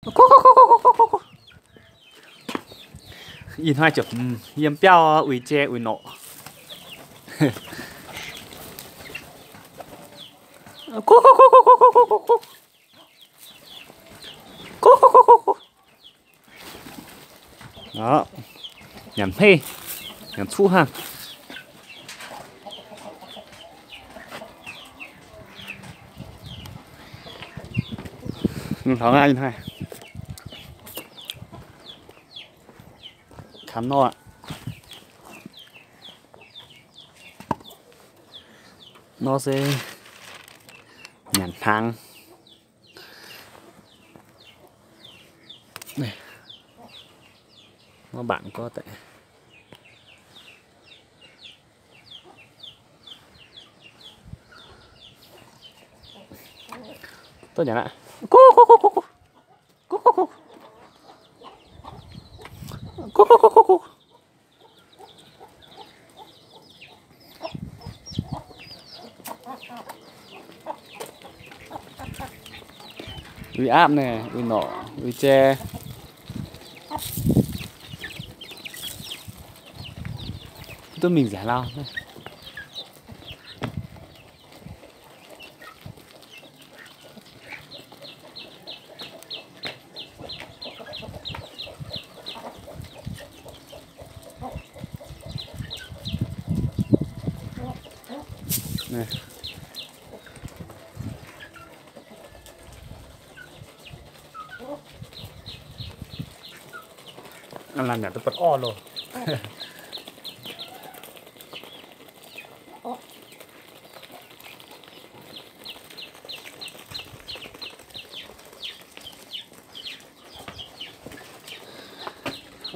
Ih hnoi ziouc yiem biauv uix jai uix norqc. Nyanc hmeiv, nyanc cuqv hnangv. Hlorngx aqv, ih hnoi kamx nor aqv. Nor se nyanc hnaangx. Maiv mbatc gorngv daaih. Duqv nyanc aqv. Uix aapv naaic, uix norqc, uix jai. Duqv mingh nzengc lauh. Aav lamh nyanc duqv buatc orv loh.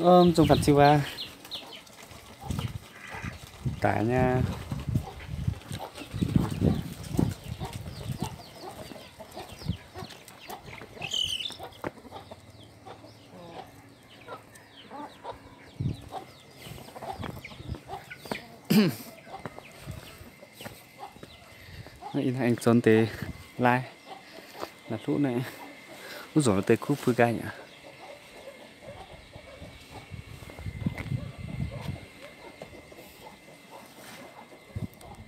Ov, zungv ganh ziux aqv. Daic nyei. Ih hnoi aengx nzuonx deix lai, la'hluqv naaiv, wuov nzuonx deix kuv puix nqaai aqv.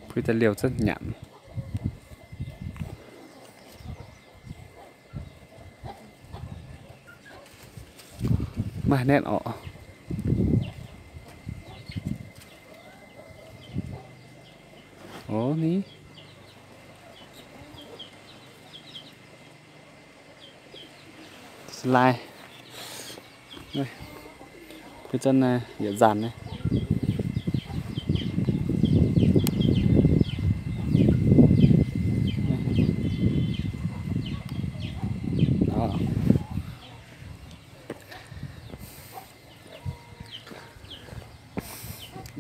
Puix daaih liouh zunv nyanc. Maiv netv orqc. Ov ni. Slide. Beiv zanc naaiv yietc nzaanc naaiv.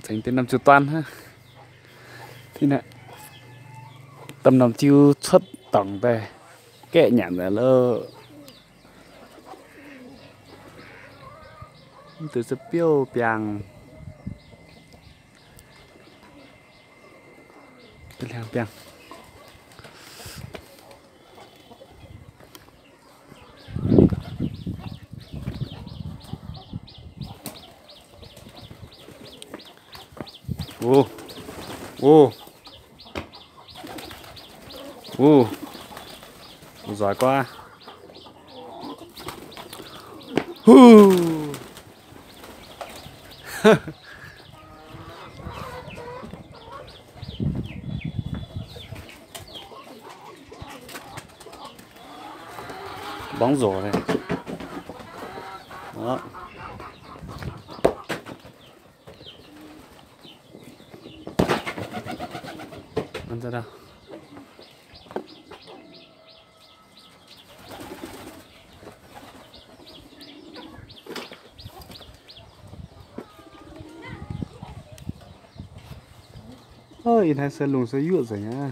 Cengx deix norm ziu duan hnangv. Domh norm ziu cuotv dorngc daaih gaeqv nyanc daaih loh. Mv deix se biouv biangh. Biangh. Ov, ov, ov, nzoih guaav. Huv. Mborngv nzoc. Ih hnoi se lungh se yuoqv nzengc aqv.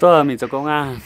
Duqv mingh zoux gong aqv.